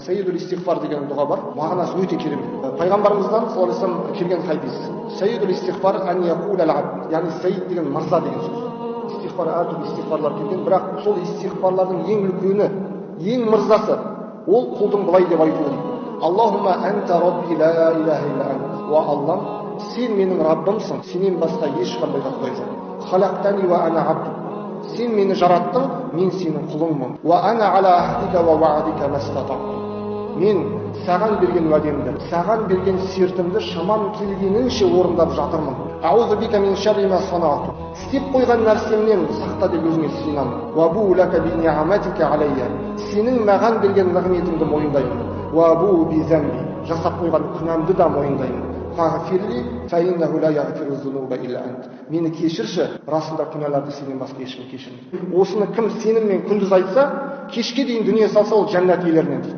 Сәйидул истиғфар деген дұға бар, мағынасы өте керемет. Пайғамбарымыздан саллаллаху алейхи вассалам келген хадис. Сәйидул истиғфар ан яқул әл абд, яғни сәйид деген мырза деген сөз. Истиғфар, әртүрлі истиғфарлар келген, бірақ сол истиғфарлардың ең үлкені, ең мырзасы ол құлдың былай деп айтуы дейді: Аллахумма анта рабби ла илаха илля ант. Уа Аллам, сен менің Раббымсың, сенен басқа ешқандай да Құдай жоқ. Халақтани уа ана абду. Сен мені жараттың, мен сенің құлыңмын. Уа ана ала ахдика уа ва'дика мастата'ту. Мен саған берген уәдемді, саған берген сертімді шамам келгенінше орындап жатырмын. Аузу бика мин шарри ма сана'ту. Істеп қойған нәрсемнен сақта деп өзіңе сыйынамын. Уа бу лака би ни'аматика алайя. Сенің маған берген нығметіңді мойындаймын. Уа бу би замби. Жасап қойған күнәмді да мойындаймын. Фағфирли фа иннаху ла яғфиру зунуба илля ант. Мені кешірші, расында күнәларды сенен басқа ешкім кешірмейді. Осыны кім сеніммен күндіз айтса, кешке дейін дүние салса, ол жәннат иелерінен дейді.